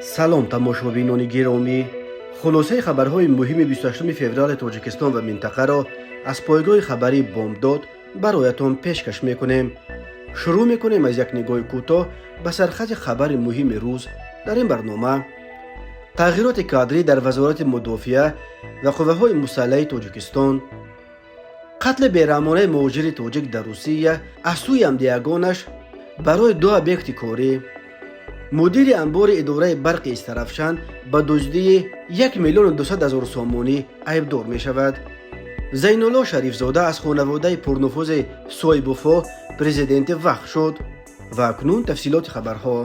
Салом, тамошобинони гиромӣ! Хулосаи хабарҳои муҳими 28 феврали Тоҷикистон ва минтақаро аз пойгоҳи хабарии «Бомдод» бароятон пешкаш мекунем. Шурӯъ мекунем аз як нигоҳи кӯтоҳ ба сархати хабари муҳими рӯз. Дар ин барнома: тағйироти кадрӣ дар Вазорати мудофиа ва қувваҳои мусаллаҳи Тоҷикистон, қатли бераҳмонаи муҳоҷири тоҷик дар Русия аз сӯи ҳамдиягонаш барои ду объекти корӣ, мудири анбори идораи барқи Истарафшан ба дуздии 1 200 000 сомонӣ айбдор мешавад, Зайнулло Шарифзода аз хонаводаи пурнуфузи Соибуфо президенти вақт шуд. Ва акнун тафсилоти хабарҳо.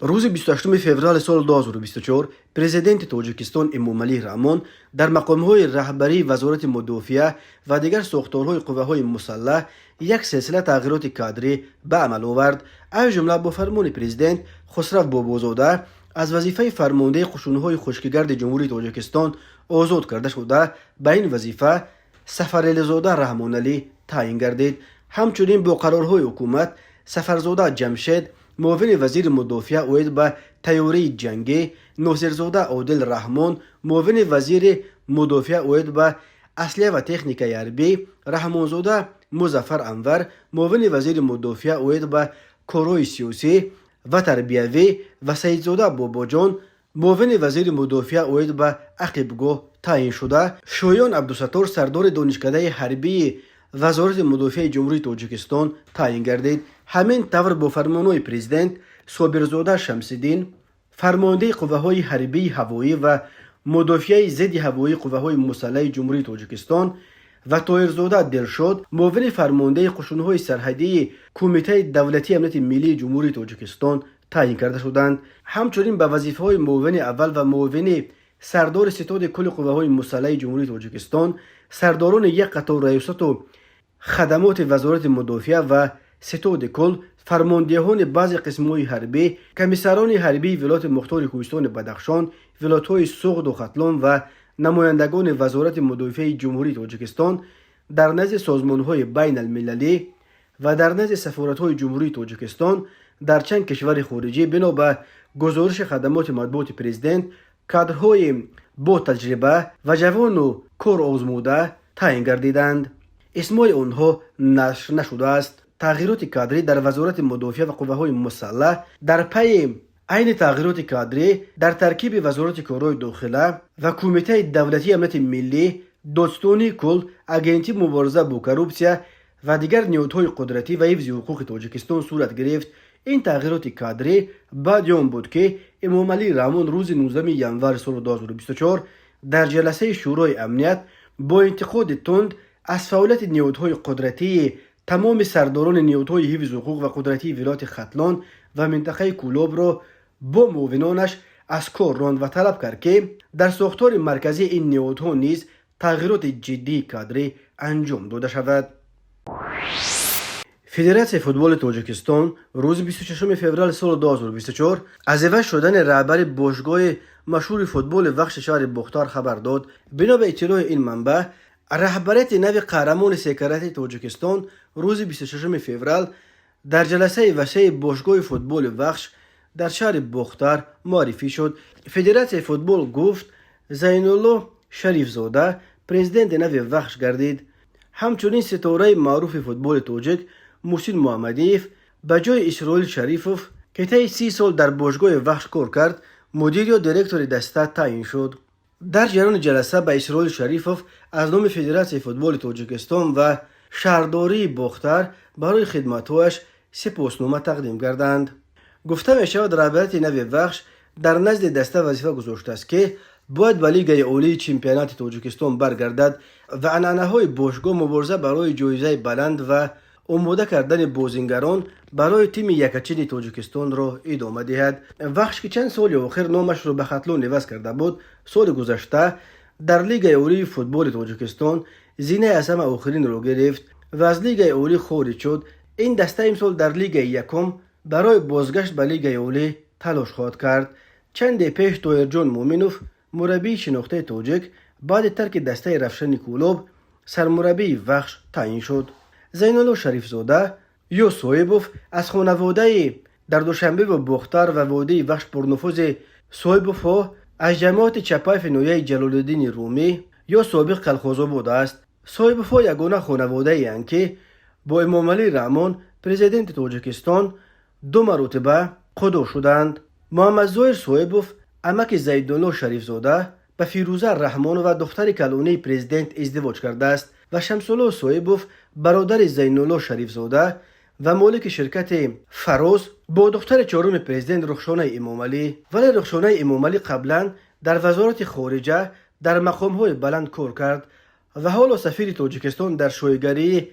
Рӯзи 28 феврали соли 2024 Президенти Тоҷикистон Эмомалӣ Раҳмон дар мақомҳои раҳбарии Вазорати мудофиа ва дигар сохторҳои қувваҳои мусаллаҳ як силсила тағйироти кадрӣ ба амал овард. Аз ҷумла, бо фармони президент Хусрав Бобозода аз вазифаи фармондеҳи қушунҳои хушкигарди Ҷумҳурии Тоҷикистон озод карда шуда, ба ин вазифа Сафарализода Раҳмоналӣ таъин гардид. Ҳамчунин бо қарорҳои ҳукумат Сафарзода Ҷамшед муовини вазири мудофиа оид ба тайёрии ҷангӣ, Носирзода Одил Раҳмон муовини вазири мудофиа оид ба аслиҳа ва техникаи ҳарбӣ, Раҳмонзода Музаффар Анвар муовини вазири мудофиа оид ба корҳои сиёсӣ ва тарбиявӣ ва Саидзода Бобоҷон муовини вазири мудофиа оид ба ақибгоҳ таъин шуда, Шоён Абдусаттор сардори Донишкадаи ҳарбии Вазорати мудофиаи Ҷумҳурии Тоҷикистон таъин гардид. Ҳамин тавр, бо фармонҳои президент Собирзода Шамсиддин фармондеҳи қувваҳои ҳарбии ҳавоӣ ва мудофиаи зидди ҳавоии қувваҳои мусаллаҳи Ҷумҳурии Тоҷикистон ва Тоҳирзода Дилшод муовини фармондеҳи қушунҳои сарҳадии Кумитаи давлатии амнияти миллии Ҷумҳурии Тоҷикистон таъин карда шуданд. Ҳамчунин ба вазифаҳои муовини аввал ва муовини сардори Ситоди кулли қувваҳои мусаллаҳи Ҷумҳурии Тоҷикистон, сардорони як қатор раёсату хадамоти Вазорати мудофиа ва Ситоди кул, фармондеҳони баъзе қисмҳои ҳарбӣ, комиссарони ҳарбии вилояти мухтори Кӯҳистони Бадахшон, вилоятҳои Суғду Хатлон ва намояндагони Вазорати мудофиаи Ҷумҳурии Тоҷикистон дар назди созмонҳои байналмилалӣ ва дар назди сафоратҳои Ҷумҳурии Тоҷикистон дар чанд кишвари хориҷӣ, бино ба гузориши хадамоти матбуоти президент, кадрҳои ботаҷриба ва ҷавону корозмуда таъин гардиданд. Исмҳои онҳо нашр нашудааст. Тағйироти кадрӣ дар Вазорати мудофиа ва қувваҳои мусаллаҳ дар пайи айни тағйироти кадрӣ дар таркиби Вазорати корҳои дохила ва Кумитаи давлатии амнияти миллӣ, Додситонии кул, Агентии мубориза бо коррупсия ва дигар ниҳодҳои қудратӣ ва ҳифзи ҳуқуқи Тоҷикистон сурат гирифт. Ин тағйироти кадрӣ баъди он буд, ки Эмомалӣ Раҳмон рӯзи 19 январи соли 2024 дар ҷаласаи Шӯрои амният бо интиқоди тунд аз фаъолияти ниҳодҳои қудратии тамоми сардорони ниҳодҳои ҳифзи ҳуқуқ ва қудратии вилояти Хатлон ва минтақаи Кӯлобро бо муовинонаш аз кор ронд ва талаб кард, ки дар сохтори марказии ин ниҳодҳо низ тағйироти ҷиддии кадрӣ анҷом дода шавад. Федератсияи футболи Тоҷикистон рӯзи 26 феврали соли 2024 аз иваз шудани раҳбари бошгоҳи машҳури футболи Вахши шаҳри Бохтар хабар дод. Бино ба иттилои ин манбаъ, раҳбарияти нави қаҳрамони секарати Тоҷикистон рӯзи 26 феврал дар ҷаласаи васеи бошгоҳи футболи Вахш дар шаҳри Бохтар муаррифӣ шуд. Федератсияи футбол гуфт, Зайнулло Шарифзода президенти нави Вахш гардид. Ҳамчунин ситораи маъруфи футболи тоҷик Муҳсин Муҳаммадиев ба ҷои Исроил Шарифов, ки таи 30 сол дар бошгоҳи Вахш кор кард, мудир ё директори даста таъин шуд. Дар ҷараёни ҷаласа ба Исроил Шарифов аз номи Федератсияи футболи Тоҷикистон ва шаҳрдории Бохтар барои хидматҳояш сипоснома тақдим карданд. Гуфта мешавад, раҳбарияти нави Вахш дар назди даста вазифа гузоштааст, ки бояд ба Лигаи олии чемпионати Тоҷикистон баргардад ва анъанаҳои бошгоҳ, мубориза барои ҷоизаи баланд ва омода кардани бозингарон барои тими якачини Тоҷикистонро идома диҳад. Вахш, ки чанд соли охир номашро ба Хатлон иваз карда буд, соли гузашта дар Лигаи олии футболи Тоҷикистон зинаи аз ҳама охиринро гирифт ва аз Лигаи олӣ хориҷ шуд. Ин даста имсол дар Лигаи якум барои бозгашт ба Лигаи олӣ талош хоҳад кард. Чанде пеш Тоҳирҷон Муъминов, мураббии шинохтаи тоҷик, баъди тарки дастаи Равшани Кӯлоб сармураббии Вахш таъин шуд. Зайнулло Шарифзода ё Соҳибов аз хонаводаи Дар Душанбеву Бохтар ва водии Вахш пурнуфузи Соҳибовҳо аз ҷамоати Чапаеви ноҳияи Ҷалолиддини Румӣ ё собиқ Калхозобод аст. Соҳибовҳо ягона хонаводаеанд, ки бо Эмомалӣ Раҳмон, президенти Тоҷикистон, ду маротиба қудо шуданд. Муҳаммадзоҳир Соҳибов, амаки Зайнулло Шарифзода, ба Фирӯза Раҳмонова, духтари калонии президент, издивоҷ кардааст ва Шамсулло Соҳибов, бародари Зайнулло Шарифзода ва молики ширкати Фароз, бо духтари чоруми президент Рухшонаи Эмомалӣ. Вале Рухшонаи Эмомалӣ қаблан дар Вазорати хориҷа дар мақомҳои баланд кор кард ва ҳоло сафири Тоҷикистон дар Шоҳигарии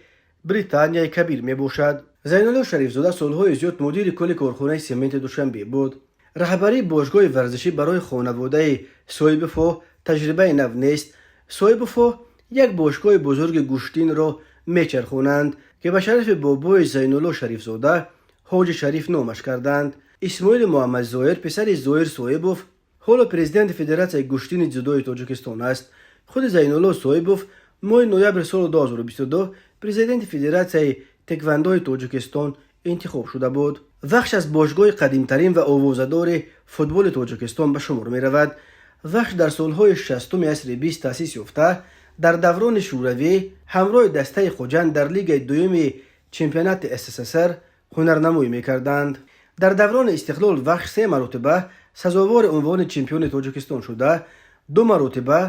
Британияи Кабир мебошад. Зайнулло Шарифзода солҳои зиёд мудири кулли корхонаи сементи Душанбе буд. Раҳбарии бошгоҳи варзишӣ барои хонаводаи Соҳибовҳо таҷрибаи нав нест. Соҳибовҳо як бошгоҳи бузурги гӯштинро мечархонанд, ки ба шарафи бобои Зайнулло Шарифзода, Ҳоҷи Шариф, номаш карданд. Исмоили Муҳаммадзоҳир, писари Зоҳир Соҳибов, ҳоло президенти Федератсияи гӯштини дзюдои Тоҷикистон аст. Худи Зайнулло Соҳибов моҳи ноябри соли 2022 президенти Федератсияи теквандои Тоҷикистон интихоб шуда буд. Вахш аз бошгоҳи қадимтарин ва овозадори футболи Тоҷикистон ба шумор меравад. Вахш дар солҳои 60-уми асри бист таъсис ёфта, дар даврони Шӯравӣ ҳамроҳи дастаи Хуҷанд дар лигаи дуюми чемпионати СССР ҳунарнамоӣ мекарданд. Дар даврони истиқлол Вахш се маротиба сазовори унвони чемпиони Тоҷикистон шуда, ду маротиба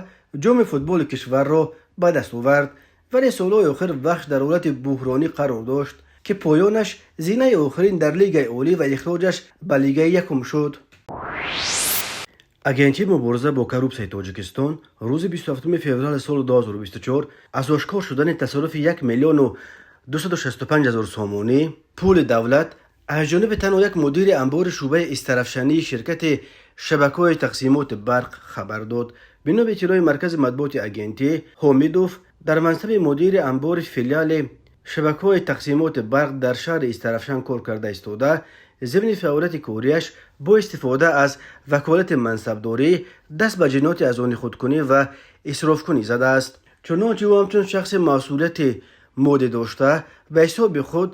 ҷоми футболи кишварро ба даст овард. Вале солҳои охир Вахш дар ҳолати буҳронӣ қарор дошт, ки поёнаш зинаи охирин дар лигаи олӣ ва ихроҷаш ба лигаи якум шуд. Агентии мубориза бо коррупсияи Тоҷикистон рӯзи 27 феврали соли 2024 аз ошкор шудани тасарруфи 1 миллиону 265 ҳазор сомонӣ пули давлат аз ҷониби танҳо як мудири анбори шӯъбаи Истарафшании ширкати шабакаҳои тақсимоти барқ хабар дод. Бино ба иттилои маркази матбуоти агентӣ, Ҳомидов дар мансаби мудири анбори филиали шабакаҳои тақсимоти барқ дар шаҳри Истарафшан кор карда истода, зимни фаъолияти кориаш бо истифода аз ваколати мансабдорӣ даст ба ҷинояти аз они худкунӣ ва исрофкунӣ задааст. Чунончи ӯ ҳамчун шахси масъулияти моддӣ дошта, ба ҳисоби худ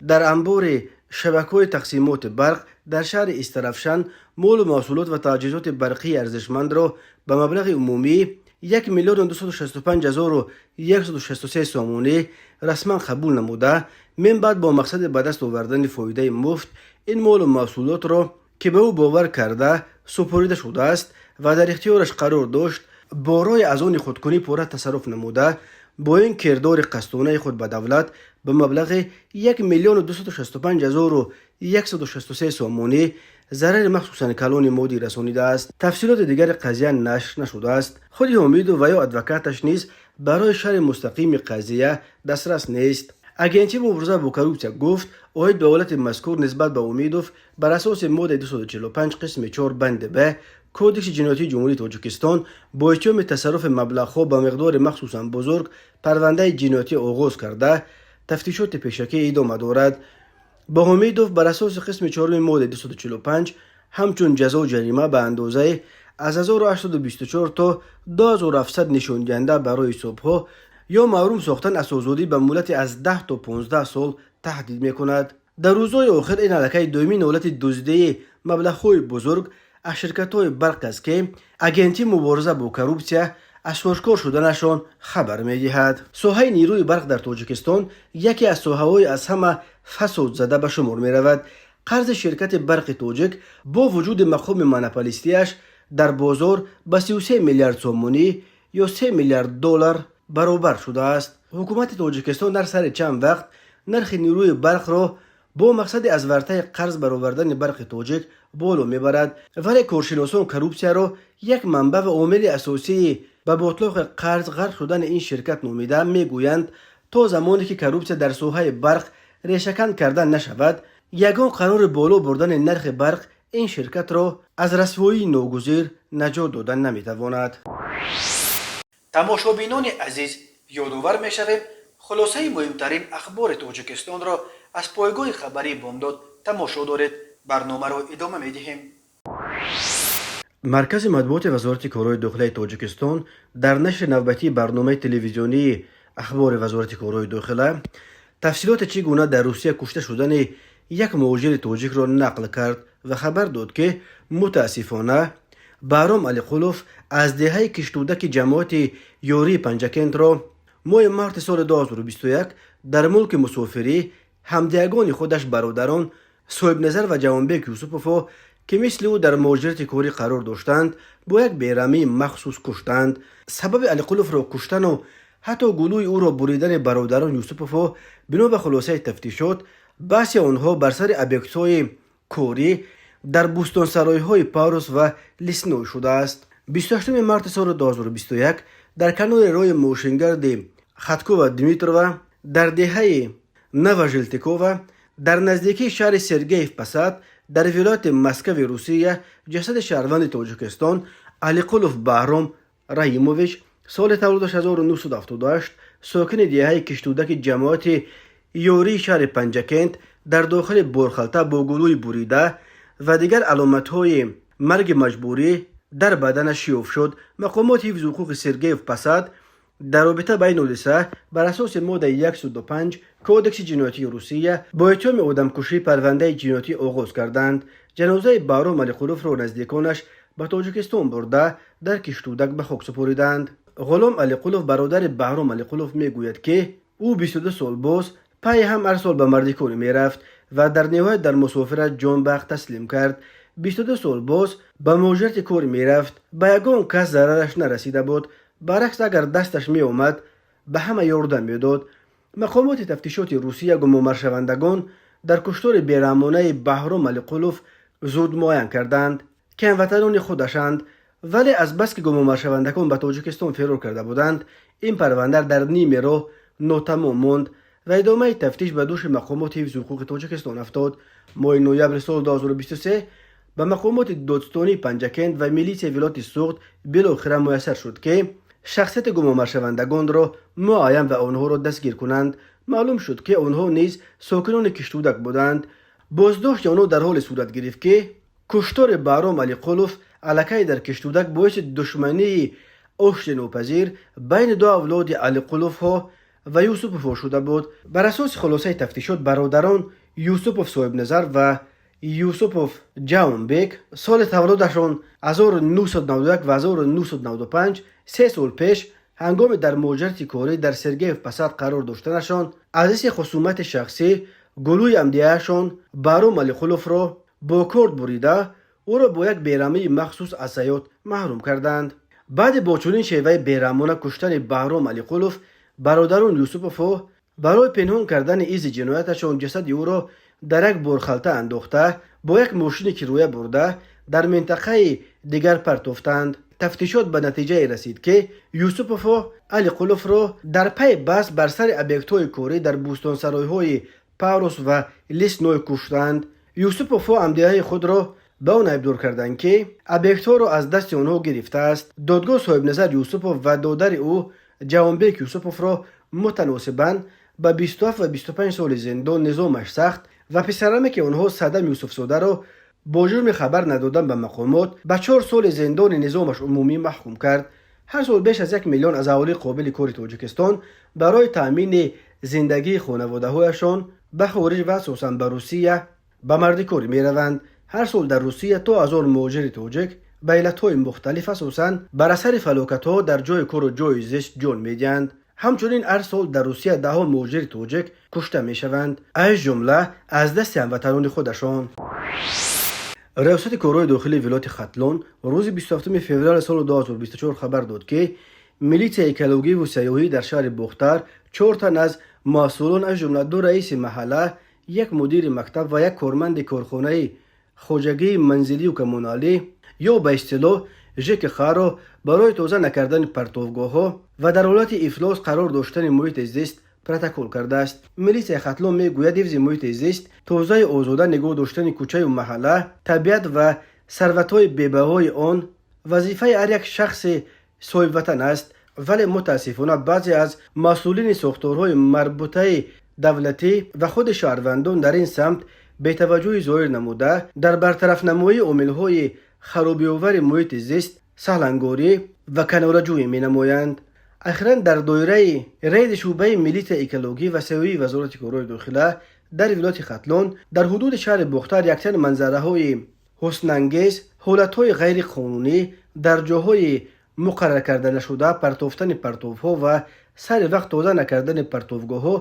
дар анбори шабакаҳои тақсимоти барқ дар шаҳри Истарафшан молу маҳсулот ва таҷҳизоти барқии арзишмандро ба маблағи умумӣ 1 миллиону 265 ҳазору 163 сомонӣ расман қабул намуда, минбаъд бо мақсади ба даст овардани фоидаи муфт ин молу маҳсулотро, ки ба ӯ бовар карда супорида шудааст ва дар ихтиёраш қарор дошт, бо роҳи аз они худкунӣ пурра тасарруф намуда, бо ин кирдори қасдонаи худ ба давлат ба маблағи 1 миллиону 265 ҳазору 163 сомонӣ зарари махсусан калони моддӣ расонидааст. Тафсилоти дигари қазия нашр нашудааст. Худи Ҳомидов ва ё адвокаташ низ барои шарҳи мустақими қазия дастрас нест. Агентии мубориза бо коррупсия гуфт, оид ба ҳолати мазкур нисбат ба Ҳомидов бар асоси моддаи 245 қисми 4 банди б Кодекси ҷиноятии Ҷумҳурии Тоҷикистон бо иттиҳоми тасарруфи маблағҳо ба миқдори махсусан бузург парвандаи ҷиноятӣ оғоз карда, тафтишоти пешакӣ идома дорад. Ба Ҳомидов бар асоси қисми чоруми моддаи 245 ҳамчун ҷазо ҷарима ба андозаи аз 1824 то 2700 нишондиҳанда барои ҳисобҳо ё маҳрум сохтан аз озодӣ ба муҳлати аз 10 то 15 сол таҳдид мекунад. Дар рӯзҳои охир ин аллакай дуюмин ҳолати дуздии маблағҳои бузург аз ширкатҳои барқ аст, ки Агентии мубориза бо коррупсия аз ошкор шуданашон хабар медиҳад. Соҳаи нерӯи барқ дар Тоҷикистон яке аз соҳаҳои аз ҳама фасодзада ба шумор меравад. Қарзи ширкати Барқи Тоҷик бо вуҷуди мақоми монополистиаш дар бозор ба 33 миллиард сомонӣ ё 3 миллиард доллар баробар шудааст. Ҳукумати Тоҷикистон дар сари чанд вақт нархи нерӯи барқро бо мақсади аз вартаи қарз баровардани Барқи Тоҷик боло мебарад, вале коршиносон коррупсияро як манбаъ ва омили асосии ба ботлоқи қарз ғарқ шудани ин ширкат номида, мегӯянд, то замоне ки коррупсия дар соҳаи барқ решакан карда нашавад, ягон қарори боло бурдани нархи барқ ин ширкатро аз расвоии ногузир наҷот дода наметавонад. Тамошобинони азиз, ёдовар мешавем, хулосаи муҳимтарин ахбори Тоҷикистонро аз пойгоҳи хабарии Бомдод тамошо доред. Барномаро идома медиҳем. Маркази матбуоти Вазорати корҳои дохилаи Тоҷикистон дар нашри навбатии барномаи телевизионии Ахбори Вазорати корҳои дохила тафсилоти чӣ гуна дар Русия кушта шудани Як муҳоҷири тоҷикро нақл кард ва хабар дод, ки мутаассифона Баҳром Алиқулов аз деҳаи Киштудаки ҷамоати Ёрии Панҷакентро моҳи марти соли 2021 дар мулки мусофирӣ ҳамдиягони худаш, бародарон Соҳибназар ва Ҷавонбек Юсуповҳо, ки мисли ӯ дар муҳоҷирати корӣ қарор доштанд, бо як бераҳмии махсус куштанд. Сабаби Алиқуловро куштану ҳатто гулӯи ӯро буридани бародарон Юсуповҳо, бино ба хулосаи тафтишот, баҳси онҳо бар сари объектҳои корӣ дар бӯстонсаройҳои Парус ва Лесной шудааст. 28 марти соли 2021 дар канори роҳи мошингарди Хаткова Дмитрова дар деҳаи Новожелтикова дар наздикии шаҳри Сергиев Посад дар вилояти Москави Русия ҷасади шаҳрванди Тоҷикистон Алиқулов Баҳром Раҳимович, соли таваллудаш 1978, сокини деҳаи Киштудаки ҷамоати Ёрии шаҳри Панҷакент, дар дохили борхалта бо гулӯи бурида ва дигар аломатҳои марги маҷбурӣ дар баданаш ёфт шуд. Мақомоти ҳифзи ҳуқуқи Сергеев Посад дар робита ба ин ҳодиса бар асоси моддаи 105 Кодекси ҷиноятии Русия бо иттиҳоми одамкушӣ парвандаи ҷиноятӣ оғоз карданд. Ҷанозаи Баҳром Алиқуловро наздиконаш ба Тоҷикистон бурда, дар Киштудак ба хок супориданд. Ғулом Алиқулов, бародари Баҳром Алиқулов, мегӯяд, ки ӯ 22 сол боз пайи ҳам ҳар сол ба мардикорӣ мерафт ва дар ниҳоят дар мусофират ҷон ба ҳақ таслим кард. 22 сол боз ба муҳоҷирати кор мерафт, ба ягон кас зарараш нарасида буд. Баръакс, агар дасташ меомад, ба ҳама ёрдам медод. Мақомоти тафтишоти Русия гумонбаршавандагон дар куштори бераҳмонаи Баҳром Алиқулов зуд муайян карданд, ки ҳамватанони худашанд, вале азбаски гумонбаршавандагон ба Тоҷикистон фирор карда буданд, ин парванда дар ниме роҳ нотамом монд ва идомаи тафтиш ба дӯши мақомоти ҳифзи ҳуқуқи Тоҷикистон афтод. Моҳи ноябри соли 2023 ба мақомоти додстонии Панҷакент ва милитсияи вилояти Суғд билохира муяссар шуд, ки шахсияти гумонбаршавандагонро муайян ва онҳоро дастгир кунанд. Маълум шуд, ки онҳо низ сокинони Киштудак буданд. Боздошти онҳо дар ҳоле сурат гирифт, ки куштори Баҳром Алиқулов аллакай дар Киштудак боиси душмании оштинопазир байни ду авлоди Алиқуловҳо ва Юсуповҳо шуда буд. Бар асоси хулосаи тафтишот, бародарон Юсупов Соҳибназар ва Юсупов Ҷавонбек, соли таваллудашон 1991 ва 1995, 3 сол пеш ҳангоми дар муҳоҷирати корӣ дар Сергеев Посад қарор доштанашон, аз ҳисси хусумати шахсӣ гулӯи ҳамдеҳаашон Баҳром Алиқуловро бо корд бурида, ӯро бо як бераҳмии махсус аз ҳаёт маҳрум карданд. Баъди бо чунин шеваи бераҳмона куштани Баҳром Алиқулов, бародарон Юсуповҳо барои пинҳон кардани изи ҷинояташон ҷасади ӯро дар як борхалта андохта, бо як мошини кироя бурда, дар минтақаи дигар партофтанд. Тафтишот ба натиҷае расид, ки Юсуповҳо Алиқуловро дар пайи баҳс бар сари объектҳои корӣ дар бӯстонсаройҳои Парус ва Лесной куштанд. Юсуповҳо ҳамдеҳаи худро ба он айбдор карданд, ки объектҳоро аз дасти онҳо гирифтааст. Додгоҳ Соҳибназар Юсупов ва додари ӯ Ҷавонбек Юсуповро мутаносибан ба 27 ва 25 соли зиндон низомаш сахт ва писарамаки онҳо Садам Юсуфзодаро бо ҷурми хабар надодан ба мақомот ба 4 соли зиндони низомаш умумӣ маҳкум кард. Ҳар сол беш аз 1 миллион аз аҳолии қобили кори Тоҷикистон барои таъмини зиндагии хонаводаҳояшон ба хориҷ ва асосан ба Русия ба мардикорӣ мераванд. Ҳар сол дар Русия то 1000 муҳоҷири тоҷик ба иллатҳои мухталиф, асосан бар асари фалокатҳо дар ҷои кору ҷои зист, ҷон медиҳанд. Ҳамчунин ҳар сол дар Русия даҳҳо муҳоҷири тоҷик кушта мешаванд, аз ҷумла аз дасти ҳамватанони худашон. Риёсати корҳои дохилии вилояти Хатлон рӯзи 27 феврали соли 2024 хабар дод, ки милитсияи экологиву сайёҳӣ дар шаҳри Бохтар чор тан аз масъулон, аз ҷумла ду раиси маҳалла, як мудири мактаб ва як корманди корхонаи хоҷагии манзилию коммуналӣ ё ба истилоҳ ЖКХ-ро барои тоза накардани партовгоҳҳо ва дар ҳолати ифлос қарор доштани муҳити зист протокол кардааст. Милитсияи Хатлон мегӯяд, ҳифзи муҳити зист, тозаю озода нигоҳ доштани кӯчаю маҳалла, табиат ва сарватҳои бебаҳои он вазифаи ҳар як шахси соҳибватан аст, вале мутаассифона баъзе аз масъулини сохторҳои марбутаи давлатӣ ва худи шаҳрвандон дар ин самт бетаваҷҷӯҳӣ зоҳир намуда, дар бартарафнамоии омилҳои харобиовари муҳити зист саҳлангорӣ ва канораҷӯӣ менамоянд. Ахиран дар доираи рейди шӯъбаи милитсияи экологӣ ва сайёҳии Вазорати корҳои дохила Дар вилояти Хатлон, дар ҳудуди шаҳри Бохтар якчанд манзараҳои ҳуснангез, ҳолатҳои ғайриқонунӣ дар ҷоҳои муқаррар карда нашуда партофтани партовҳо ва сари вақт тоза накардани партовгоҳҳо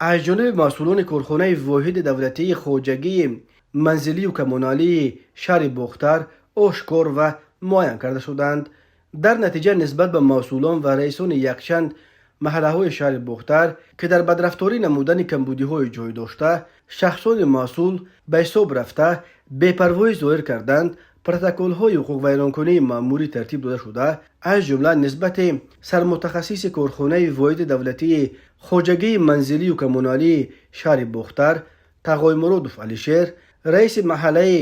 аз ҷониби масъулони корхонаи воҳиди давлатии хоҷагии манзилию коммуналии шаҳри Бохтар ошкор ва муайян карда шуданд. Дар натиҷа нисбат ба масъулон ва раисони якчанд маҳаллаҳои шаҳри Бохтар, ки дар бадрафторӣ намудани камбудиҳои ҷой дошта, шахсони масъул ба ҳисоб рафта, бепарвоӣ зоҳир карданд, протоколҳои ҳуқуқвайронкунии маъмурӣ тартиб дода шуда, аз ҷумла нисбати сармутахассиси корхонаи воҳиди давлатии хоҷагии манзилию коммуналии шаҳри Бохтар Тағоймуродов Алишер, раиси маҳаллаи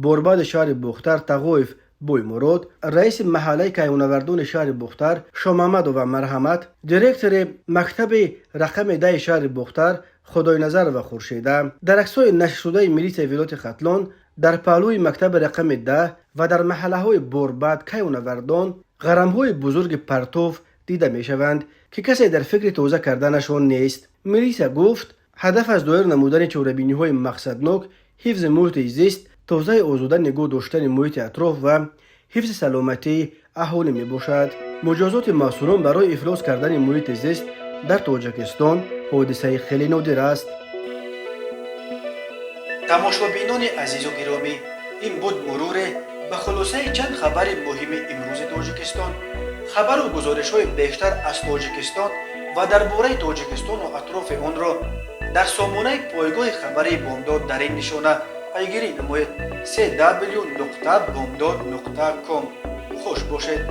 Борбади шаҳри Бохтар Тағоев Боймурод, раиси маҳаллаи Кайҳонавардони шаҳри Бохтар Шомамадова Марҳамат, директори мактаби рақами 10-и шаҳри Бохтар Худойназарова Хуршеда. Дар аксҳои нашршудаи милитсияи вилояти Хатлон дар паҳлӯи мактаби рақами 10 ва дар маҳаллаҳои Борбад, Кайҳонавардон ғарамҳои бузурги партов дида мешаванд, ки касе дар фикри тоза карданашон нест. Милитсия гуфт, ҳадаф аз доир намудани чорабиниҳои мақсаднок ҳифзи муҳити зист, тозаи озода нигоҳ доштани муҳити атроф ва ҳифзи саломатии аҳолӣ мебошад. Муҷозоти масъулон барои ифлос кардани муҳити зист дар Тоҷикистон ҳодисаи хеле нодир аст. Тамошобинони азизу гиромӣ, ин буд муруре ба хулосаи чанд хабари муҳими имрӯзи Тоҷикистон. Хабару гузоришҳои бештар аз Тоҷикистон ва дар бораи Тоҷикистону атрофи онро дар сомонаи пойгоҳи хабарии Бомдод дар ин нишона пайгирӣ намоед: cw.bomdod.com. Хуш бошед.